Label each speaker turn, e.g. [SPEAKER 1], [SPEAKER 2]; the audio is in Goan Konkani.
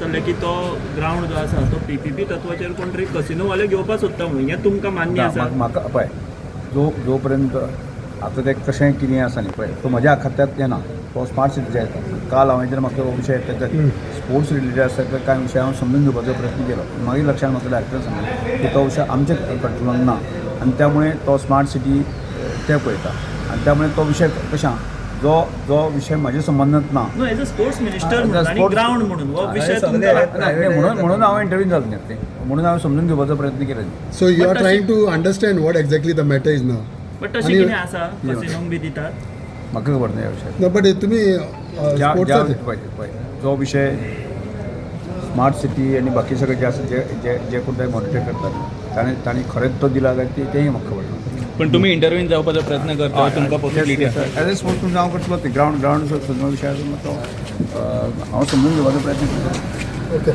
[SPEAKER 1] चल्लें की तो ग्रावंड जो आसा तो पीपीपी तत्वाचेर कोण तरी कसिनोवाले घेवपाक सोदता म्हणून. हें तुमकां मान्य
[SPEAKER 2] ना,
[SPEAKER 1] आसा?
[SPEAKER 2] म्हाका पळय, जो जो पर्यंत आतां तें कशें कितें आसा न्ही पळय, तो म्हज्या खात्यांत येना, तो स्मार्ट सिटीच्या येता. काल हांवें जेन्ना म्हाका हो विशय येता, स्पोर्ट्स रिलेटेड आसा तर कांय विशय हांव समजून घेवपाचो प्रयत्न केलो. मागीर लक्षान म्हाका डायरेक्टर सांगलें की तो विशय आमच्या कंट्रोलान ना आनी त्यामुळे तो स्मार्ट सिटी ते पळयता आनी त्यामुळे तो विशय कशें आहा, जो जो विशय म्हज्या संबंदांत ना.
[SPEAKER 1] न्हू, as a sports minister
[SPEAKER 2] as a
[SPEAKER 1] म्हणून आनी ग्रावंड म्हणून हो विशय
[SPEAKER 3] सगळे
[SPEAKER 1] तुमकां लागता.
[SPEAKER 2] नाही, म्हणून म्हणून हांव इंटरव्यू जालो न्ही ते, म्हणून हांवें समजून घेवपाचो प्रयत्न केलो न्ही.
[SPEAKER 4] So you
[SPEAKER 1] But
[SPEAKER 4] are trying to understand what exactly the matter is now.
[SPEAKER 1] But तशें
[SPEAKER 4] आनी-
[SPEAKER 1] कितें आसा, कसिनोंक बी दितात?
[SPEAKER 2] म्हाका खबर ना ह्या विशयार.
[SPEAKER 4] No, but तुम्ही
[SPEAKER 2] ज्या ज्या
[SPEAKER 4] स्पोर्ट्साचे
[SPEAKER 2] पळय पळय, जो विशय स्मार्ट सिटी आनी बाकी सगळे जे आसा, जे जे जे कोण ते मॉनिटर करतात, ताणें तांणी खरेंच तो दिला काय ते तेंय म्हाका खबर ना.
[SPEAKER 5] पण तुम्ही इंटरव्ह्यू जावपाचो प्रयत्न करता, तुमकां पॉसिबिलिटी आसा?
[SPEAKER 2] एज अ स्पोर्ट्स हांव करतलो ते ग्रावंड ग्रावंड समजून विशय आसा तो हांव समजून घेवपाचो प्रयत्न करतलो.
[SPEAKER 4] ओके.